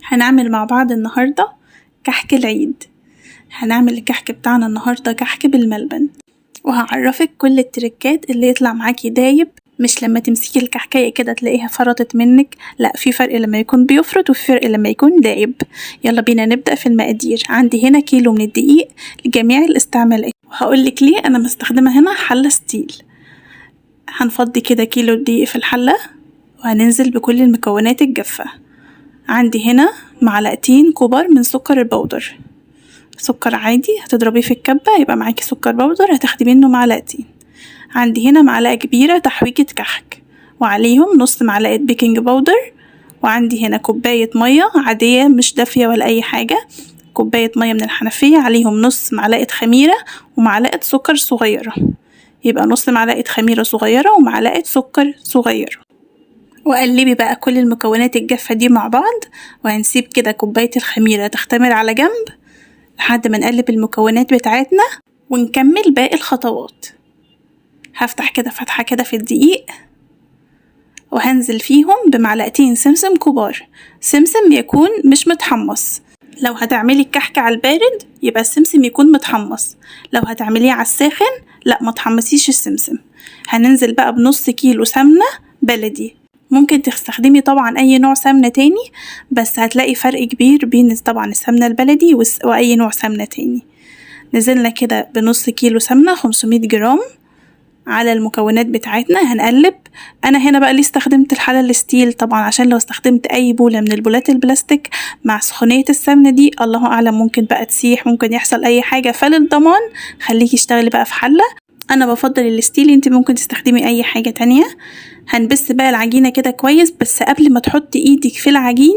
هنعمل مع بعض النهاردة كحك العيد. هنعمل الكحك بتاعنا النهاردة كحك بالملبن، وهعرفك كل التركات اللي يطلع معاكي دايب، مش لما تمسكي الكحكاية كده تلاقيها فرطت منك، لا، في فرق لما يكون بيفرط وفي فرق لما يكون دايب. يلا بينا نبدأ في المقادير. عندي هنا كيلو من الدقيق لجميع الاستعمالات، وهقولك ليه انا مستخدمة هنا حلة ستيل. هنفضي كده كيلو الدقيق في الحلة وهننزل بكل المكونات الجافة. عندي هنا معلقتين كبار من سكر البودر، سكر عادي هتضربيه في الكبة يبقى معاكي سكر بودر، هتاخدي منه معلقتين. عندي هنا معلقة كبيرة تحويجة كحك، وعليهم نص معلقة baking powder، وعندي هنا كوباية مية عادية مش دافية ولا أي حاجة، كوباية مية من الحنفية، عليهم نص معلقة خميرة ومعلقة سكر صغيرة، يبقى نص معلقة خميرة صغيرة ومعلقة سكر صغيرة. وقلبي بقى كل المكونات الجافة دي مع بعض، وهنسيب كده كوباية الخميرة تختمر على جنب لحد ما نقلب المكونات بتاعتنا ونكمل باقي الخطوات. هفتح كده فتحة كده في الدقيق وهنزل فيهم بمعلقتين سمسم كبار، سمسم يكون مش متحمص. لو هتعملي الكحك على البارد يبقى السمسم يكون متحمص، لو هتعمليه على الساخن لا ما تحمصيش السمسم. هننزل بقى بنص كيلو سمنة بلدي، ممكن تستخدمي طبعا اي نوع سمنة تاني، بس هتلاقي فرق كبير بين طبعا السمنة البلدي واي نوع سمنة تاني. نزلنا كده بنص كيلو سمنة 500 جرام على المكونات بتاعتنا. هنقلب. انا هنا بقى ليه استخدمت الحلة ال steel؟ طبعا عشان لو استخدمت اي بولة من البولات البلاستيك مع سخونية السمنة دي الله اعلم ممكن بقى تسيح، ممكن يحصل اي حاجة، فللضمان خليكي اشتغلي بقى في حلة. انا بفضل ال steel، انت ممكن تستخدمي اي حاجة تانية. هنبس بقى العجينة كده كويس، بس قبل ما تحطي ايدك في العجين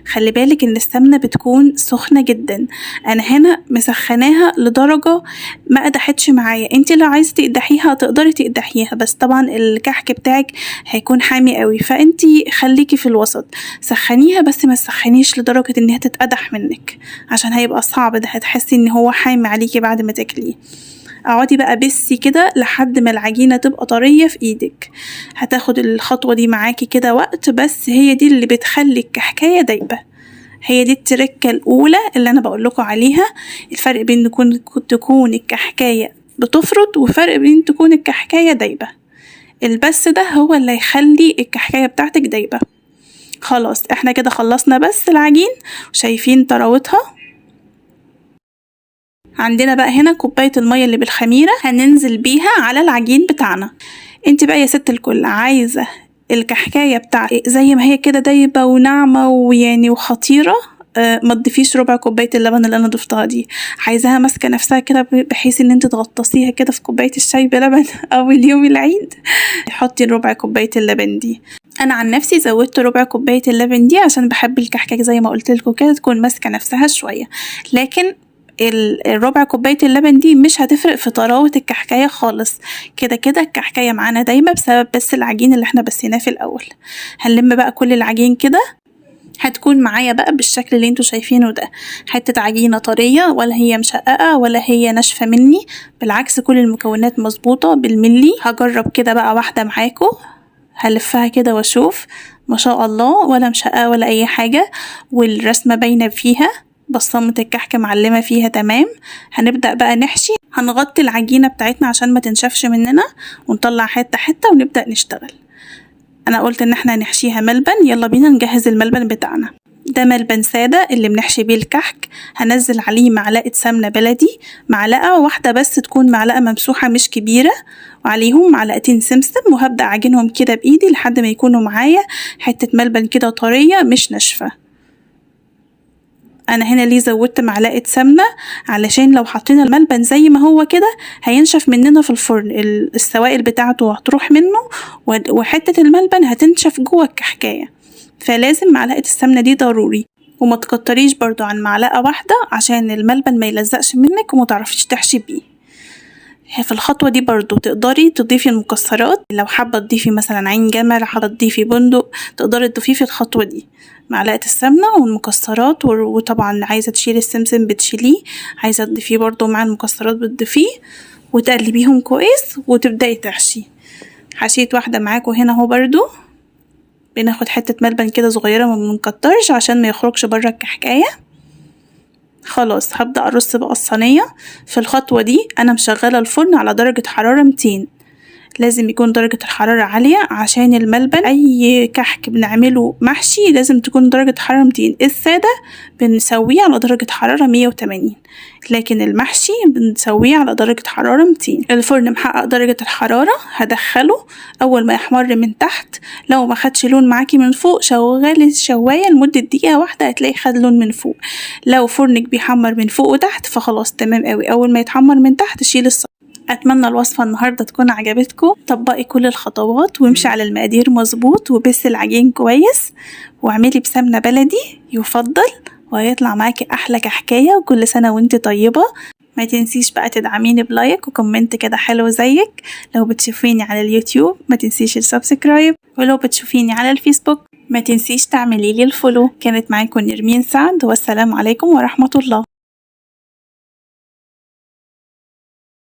خلي بالك ان السمنة بتكون سخنة جدا. انا هنا مسخناها لدرجة ما قدحتش معايا، انت لو عايزة تقدحيها تقدري تقدحيها، بس طبعا الكحك بتاعك هيكون حامي قوي، فانت خليكي في الوسط، سخنيها بس ما تسخنيش لدرجة انها تتقدح منك عشان هيبقى صعب، ده هتحسي ان هو حامي عليكي بعد ما تاكليه. اقعدي بقى بسي كده لحد ما العجينة تبقى طرية في ايدك. هتاخد الخطوة دي معاكي كده وقت، بس هي دي اللي بتخلي الكحكاية دايبة. هي دي التركة الأولى اللي أنا بقول لكم عليها، الفرق بين تكون الكحكاية بتفرط وفرق بين تكون الكحكاية دايبة. البس ده هو اللي هيخلي الكحكاية بتاعتك دايبة. خلاص احنا كده خلصنا بس العجين، شايفين طراوتها. عندنا بقى هنا كوباية المية اللي بالخميرة هننزل بيها على العجين بتاعنا. انت بقى يا ست الكل عايزة الكحكاية بتاعتك زي ما هي كده دايبة وناعمة ويعني وخطيرة، ما تضيفيش ربع كوباية اللبن اللي انا ضفتها دي، عايزاها ماسكة نفسها كده بحيث ان انت تغطسيها كده في كوباية الشاي بلبن اول يوم العيد، حطي ربع كوباية اللبن دي. انا عن نفسي زودت ربع كوباية اللبن دي عشان بحب الكحكة زي ما قلت لكم كده تكون ماسكة نفسها شوية، لكن الربع كوباية اللبن دي مش هتفرق في طراوة الكحكاية خالص. كده كده الكحكاية معانا دايما بسبب بس العجين اللي احنا بسيناه في الأول. هنلم بقى كل العجين كده، هتكون معايا بقى بالشكل اللي انتوا شايفينه ده، حتة عجينة طرية ولا هي مشققة ولا هي ناشفة مني، بالعكس كل المكونات مظبوطة بالملي. هجرب كده بقى واحدة معاكم، هلفها كده واشوف، ما شاء الله ولا مشققة ولا اي حاجة، والرسمة باينة فيها، بصمة الكحك معلمة فيها تمام. هنبدأ بقى نحشي، هنغطي العجينة بتاعتنا عشان ما تنشفش مننا، ونطلع حتة حتة ونبدأ نشتغل. انا قلت ان احنا هنحشيها ملبن، يلا بينا نجهز الملبن بتاعنا. ده ملبن سادة اللي بنحشي بيه الكحك، هنزل عليه معلقة سمنة بلدي، معلقة واحدة بس تكون معلقة ممسوحة مش كبيرة، وعليهم معلقتين سمسم، وهبدأ اعجنهم كده بايدي لحد ما يكونوا معايا حتة ملبن كده طرية مش ناشفة. انا هنا ليه زودت معلقة سمنة؟ علشان لو حطينا الملبن زي ما هو كده هينشف مننا في الفرن، السوائل بتاعته هتروح منه وحتة الملبن هتنشف جوه الكحكاية، فلازم معلقة السمنة دي ضروري. وما تكتريش برضو عن معلقة واحدة عشان الملبن ما يلزقش منك وما تعرفيش تحشي بيه. في الخطوة دي برضو تقدري تضيفي المكسرات، لو حابة تضيفي مثلا عين جمل، حابة تضيفي بندق، تقدري تضيفيه في الخطوة دي، معلقة السمنة والمكسرات، وطبعا عايزة تشيلي السمسم بتشيليه، عايزة تضيفيه برضو مع المكسرات بتضيفيه، وتقلبيهم كويس وتبدأي تحشي. حشيت واحدة معاكم هنا اهو برضو. بناخد حتة ملبن كده صغيرة، ما بنكترش عشان ما يخرجش بره الكحكاية. خلاص هبدأ ارص بقى الصينية. في الخطوة دي انا مشغلة الفرن على درجة حرارة 200، لازم يكون درجة الحرارة عالية عشان الملبن. اي كحك بنعمله محشي لازم تكون درجة حرارة 200. السادة بنسويه على درجة حرارة 180، لكن المحشي بنسويه على درجة حرارة 200. الفرن محقق درجة الحرارة، هدخله اول ما يحمر من تحت. لو ما خدش لون معاكي من فوق شغلي الشواية لمدة دقيقة واحدة، هتلاقي خد لون من فوق. لو فرنك بيحمر من فوق وتحت فخلاص تمام قوي. اول ما يتحمر من تحت شيل الصينية. اتمنى الوصفة النهاردة تكون عجبتكم. طبقي كل الخطوات وامشي على المقادير مظبوط، وبس العجين كويس، واعملي بسمنة بلدي يفضل، وهيطلع معاكي احلى كحكاية. وكل سنة وانت طيبة. ما تنسيش بقى تدعميني ب like و comment كده حلو زيك. لو بتشوفيني على اليوتيوب ما تنسيش ال subscribe، ولو بتشوفيني على الفيسبوك ما تنسيش تعملي لي ال follow. كانت معاكم نرمين سعد، والسلام عليكم ورحمة الله.